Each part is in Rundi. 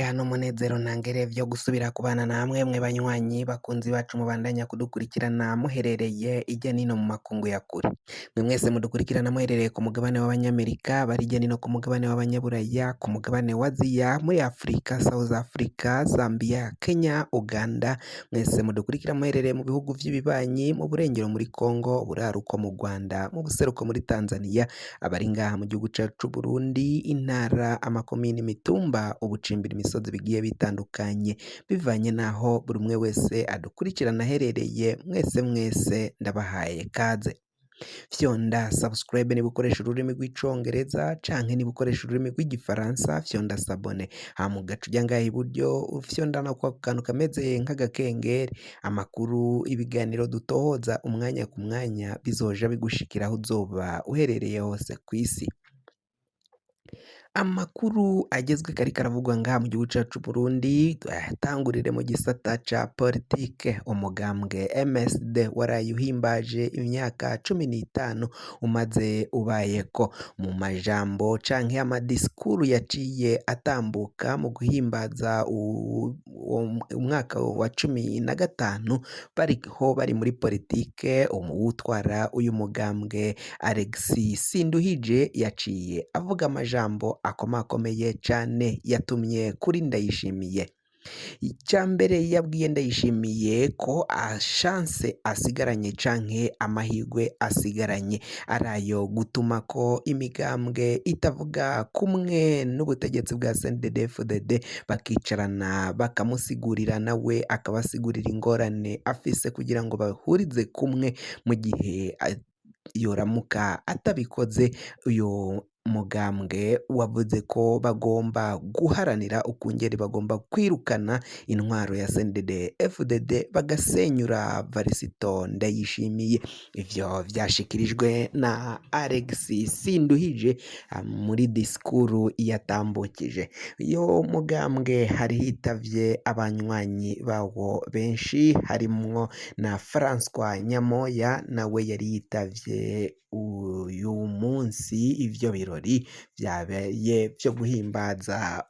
N'iteka n'umunezero ntangere vyo gusubira kubana namwe mwe banywanyi bakunzi bacu mubandanya kudukurikirana muherereye irya nino mu makungu ya kure. Mwe mwese mudukurikirana muherereye ku mugabane w'abanyamerika, bari hirya nino ku mugabane w'abanyaburaya, ku mugabane wa Aziya, muri Afrika, South Africa, Zambia, Kenya, Uganda, mwese mudukurikira muherereye mu bihugu vy'ibibanyi, mu burengero muri Congo, buraruko mu Rwanda, mu buseruko muri Tanzania, abari ngaha mu gihugu cacu c'Uburundi, intara, amakomine, imitumba, ubucimbira imisozi bigiye bitandukanye, bivanye n'aho buri umwe wese adukurikirana aherereye, mwese mwese ndabahaye kaze. Fyonda subscribe niba ukoresha ururimi rw'icongereza canke niba ukoresha ururimi rw'igifaransa fyonda s'abonner, hama ugaca uja ngaha iburyo ufyonda no kwako kantu kameze nk'agakengeri, amakuru, ibiganiro dutohoza umwanya ku mwanya bizoja bigushikira aho uzoba uherereye hose kw'isi. Amakuru agezweko ariko aravugwa ngaha mu gihugu cacu c'Uburundi, tuyatangurire mu gisata ca politike. Umugambwe MSD waraye uhimbaje imyaka 15 umaze ubayeko. Mu majambo canke amadisikuru yaciye atambuka mu guhimbaza umwaka wa 15 bariho bari muri politike, uwutwara uyu mugambwe Alexis Sinduhije yaciye avuga amajambo akomakomeye cane yatumye kuri Ndayishimiye. Icya mbere yabwiye Ndayishimiye ko chance asigaranye canke amahirwe asigaranye ari ayo gutuma ko imigambwe itavuga kumwe n'ubutegetsi bwa CNDD-FDD bakicarana bakamusigurira nawe akabasigurira ingorane afise kugira ngo bahurize kumwe mu gihe yoramuka atabikoze uyu mugambwe wavuze ko bagomba guharanira ukungene bagomba kwirukana intwaro ya CNDD FDD bagasenyura Varisito Ndayishimiye. Ivyo vyashikirijwe na Alexis Sinduhije muri disikuru yatambukije. Uyo mugambwe hari hitavye abanywanyi bawo benshi harimwo na Francois Nyamoya nawe yari yitavye uyu munsi ivyo birori vyabaye vyo guhimbaza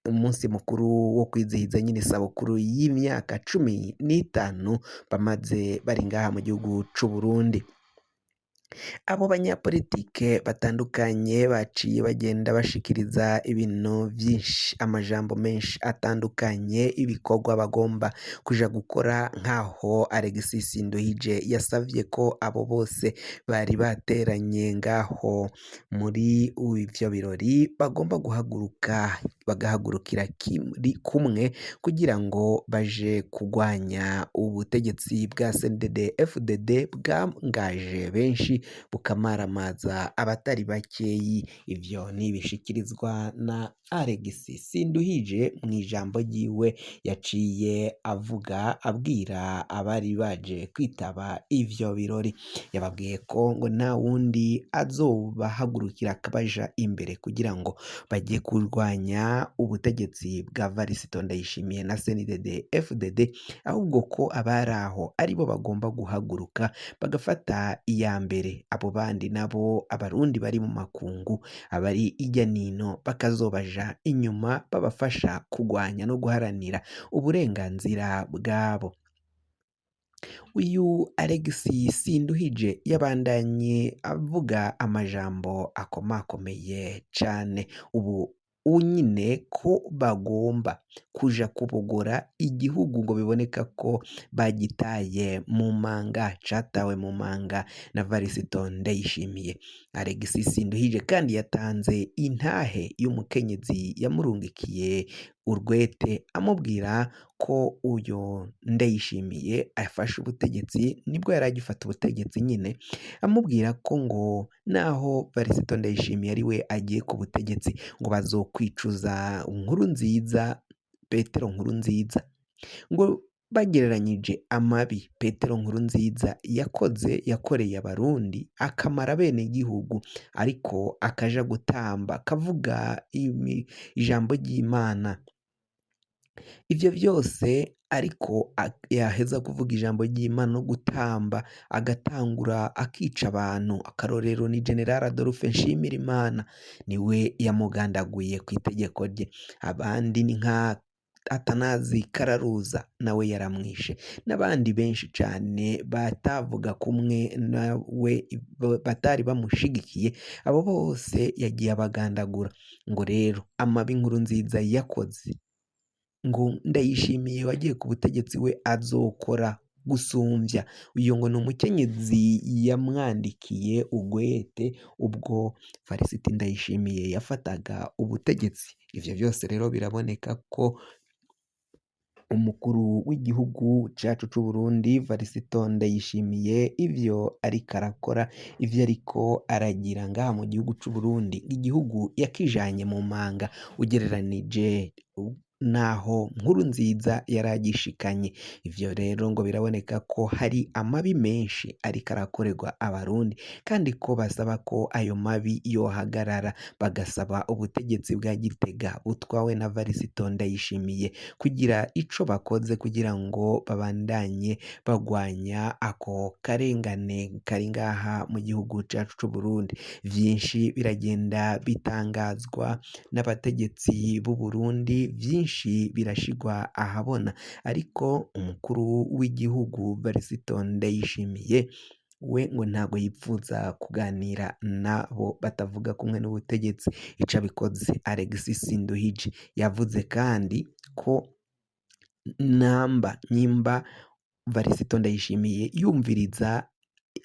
umunsi mukuru wo kwizihiza nyine isabukuru y'imyaka 15 bamaze bari ngaha mu gihugu c'Uburundi. Abo banyapolitike batandukanye baciye bagenda bashikiriza ibintu vyinshi, amajambo menshi atandukanye, ibikorwa bagomba kuja gukora nk'aho Alexis Sinduhije yasavye ko abo bose bari bateranye ngaho muri ivyo birori bagomba guhaguruka bagahagurukira kumwe kugira ngo baje kugwanya ubutegetsi bwa CNDD FDD bwangaje benshi bukamaramaza abatari bakeyi. Ivyo nibishikirizwa na Alexis Sinduhije mw'ijambo ryiwe yaciye avuga abwira abari baje kwitaba ivyo birori. Yababwiye ko ngo nta wundi azobahagurukira akabaja imbere kugira ngo baje kurwanya ubutegetsi bwa Varisito Ndayishimiye na CNDD FDD, ahubwo ko abari aho aribo bagomba guhaguruka bagafata iya mbere, abo bandi nabo abarundi bari mu makungu abari irya nino bakazobaja inyuma babafasha kugwanya no guharanira uburenganzira bwabo. Uyu Alexis Sinduhije yabandanye avuga amajambo akomakomeye cane, ubu nyine ko bagomba kuja kubogora igihugu ngo biboneka ko bagitaye mu manga, catawe mu manga na Varisito Ndayishimiye. Alexis Sinduhije kandi yatanze intahe y'umukenyezi yamurungikiye urwete amubwira ko uyo Ndayishimiye afashe ubutegetsi, nibwo yari agifata ubutegetsi nyine, amubwira ko ngo naho Varisito Ndayishimiye ari we agiye ku butegetsi ngo bazokwicuza Nkurunziza, Petero Nkurunziza, ngo bagereranyije amabi Petero Nkurunziza yakoze yakoreye abarundi akamara abenegihugu, ariko akaja gutamba akavuga ijambo ry'Imana. Ivyo vyose ariko yaheza kuvuga ijambo ry'Imana no gutamba agatangura akica abantu. Akarorero ni General Adolphe Nshimirimana niwe yamugandaguye kw'itegeko rye, abandi ni nka Atanazi Kararuza nawe yaramwishe n'abandi benshi cane batavuga kumwe nawe batari bamushigikiye, abo bose yagiye abagandagura. Ngo rero amabi Nkurunziza yakoze ngo Ndayishimiye wagiye ku butegetsi we azokora gusumvya. Uyu ngo ni umukenyezi yamwandikiye ugwete ubwo Felicite Ndayishimiye yafataga ubutegetsi. Ivyo vyose rero biraboneka ko umukuru w'igihugu cacu c'Uburundi Varisito Ndayishimiye ivyo ariko arakora, ivyo ariko aragira ngaha mu gihugu c'Uburundi, igihugu yakijanye mu manga ugereranije naho Nkurunziza yaragishikanye. Ivyo rero ngo biraboneka ko hari amabi menshi ariko arakorerwa abarundi kandi ko basaba ko ayo mabi yohagarara, bagasaba ubutegetsi bwa Gitega butwawe na Varisito Ndayishimiye kugira ico bakoze kugira ngo babandanye bagwanya ako karengane kari ngaha mu gihugu cacu c'Uburundi. Vyinshi biragenda bitangazwa n'abategetsi b'u Burundi, vyinshi birashigwa ahabona, ariko umukuru w'igihugu Varisito Ndayishimiye we ngo ntabwo yipfuza kuganira nabo batavuga kumwe n'ubutegetsi. Ico abikoze Alexis Sinduhije yavuze kandi ko namba nyimba Varisito Ndayishimiye yumviriza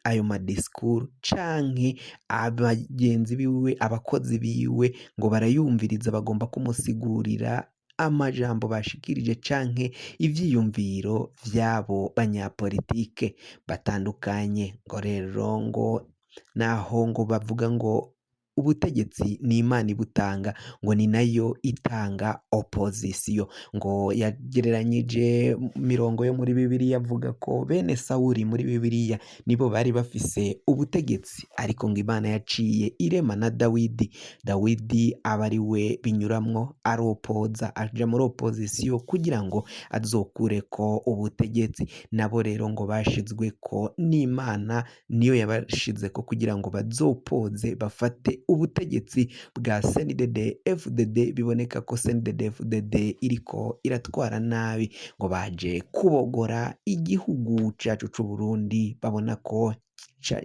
ayo madisikuru canke abagenzi biwe abakozi biwe ngo barayumviriza, bagomba kumusigurira amajambo bashikirije canke ivyiyumviro vy'abo banyapolitike batandukanye. Ngo rero ngo naho ngo bavuga ngo ubutegetsi ni Imana ibutanga, ngo ni nayo itanga opozisiyo. Ngo yagereranyije mirongo yo muri Bibiliya avuga ko bene Sawuli muri Bibiliya nibo bari bafise ubutegetsi, ariko ngo Imana yaciye irema na Dawidi, Dawidi aba ari we binyuramwo aropoza, aja muri opozisiyo kugira ngo azokureko ubutegetsi. Nabo rero ngo bashizweko n'Imana, niyo yabashizeko kugira ngo bazopoze bafate ubutegetsi bwa CNDD FDD. Biboneka ko CNDD FDD iriko iratwara nabi, ngo baje kubogora igihugu cacu c'Uburundi, babona ko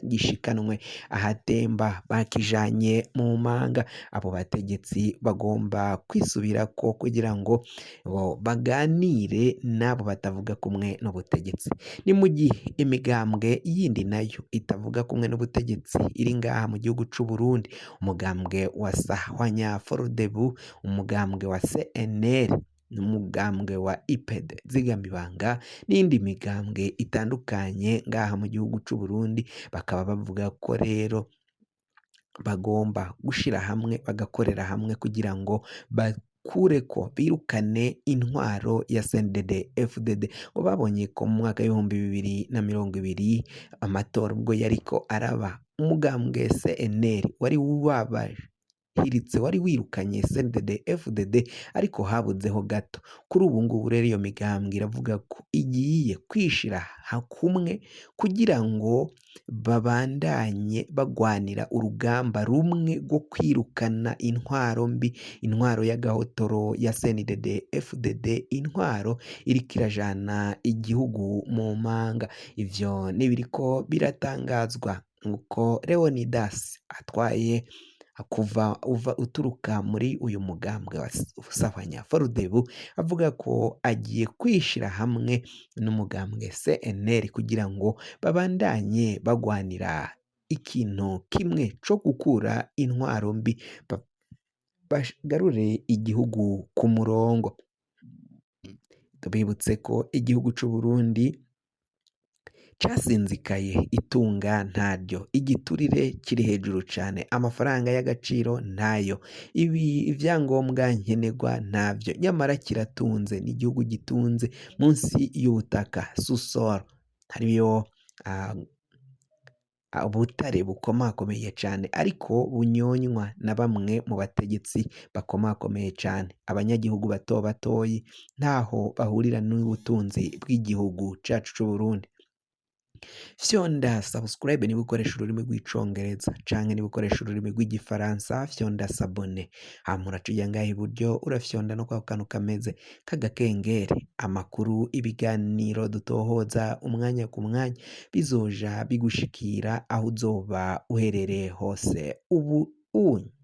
gishikanwe ahatemba, bakijanye mu manga. Abo bategetsi bagomba kwisubirako kugira ngo baganire n'abo batavuga kumwe n'ubutegetsi. Ni mu gihe imigambwe yindi nayo itavuga kumwe n'ubutegetsi iri ngaha mu gihugu c'Uburundi, umugambwe wa Sahwanya Forodebu, umugambwe wa CNL n'umugambwe wa IPD Zigamibanga n'indi migambwe itandukanye ngaha mu gihugu c'Uburundi, bakaba bavuga ko rero bagomba gushira hamwe bagakorera hamwe kugira ngo bakureko birukane intwaro ya CNDD FDD. Ngo babonye ko mu mwaka w'2020 amatora ubwo yariko araba, umugambwe CNL wari wabahiritse, wari wirukanye CNDD FDD, ariko habuzeho gato. Kuri ubu ngubu rero iyo migambwe iravuga ko igiye kwishira kumwe kugira ngo babandanye bagwanira urugamba rumwe rwo kwirukana intwaro mbi, intwaro y'agahotoro ya CNDD FDD, intwaro iriko irajana igihugu mu manga. Ivyo nibiriko biratangazwa nuko Leonidas atwaye kuva uva uturuka muri uyu mugambwe wa Sahwanya Forodebu avuga ko agiye kwishira hamwe n'umugambwe CNL kugira ngo babandanye bagwanira ikintu kimwe co gukura intwaro mbi, bagarure igihugu ku murongo. Tubibutse ko igihugu c'Uburundi casinzikaye, itunga ntaryo, igiturire kiri hejuru cane, amafaranga y'agaciro ntayo, ibi ivyangombwa nkenerwa ntavyo, nyamara kiratunze, ni igihugu gitunze munsi y'ubutaka sous-sol hariyo Ubutare bukomakomeye cane ariko bunyonywa na bamwe mu bategetsi bakomakomeye cane. Abanyagihugu bato batoyi ntaho bahurira n'ubutunzi bw'igihugu cacu c'Uburundi. Fyonda subscribe niba ukoresha ururimi rw'icongereza, canke niba ukoresha ururimi rw'igifaransa fyonda s'abonner. Hama uraca uja ngaha iburyo, urafyonda no kwako kantu kameze k'agakengeri. Amakuru, ibiganiro dutohoza umwanya ku mwanya bizoja bigushikira aho uzoba uherereye hose. Ubu unye.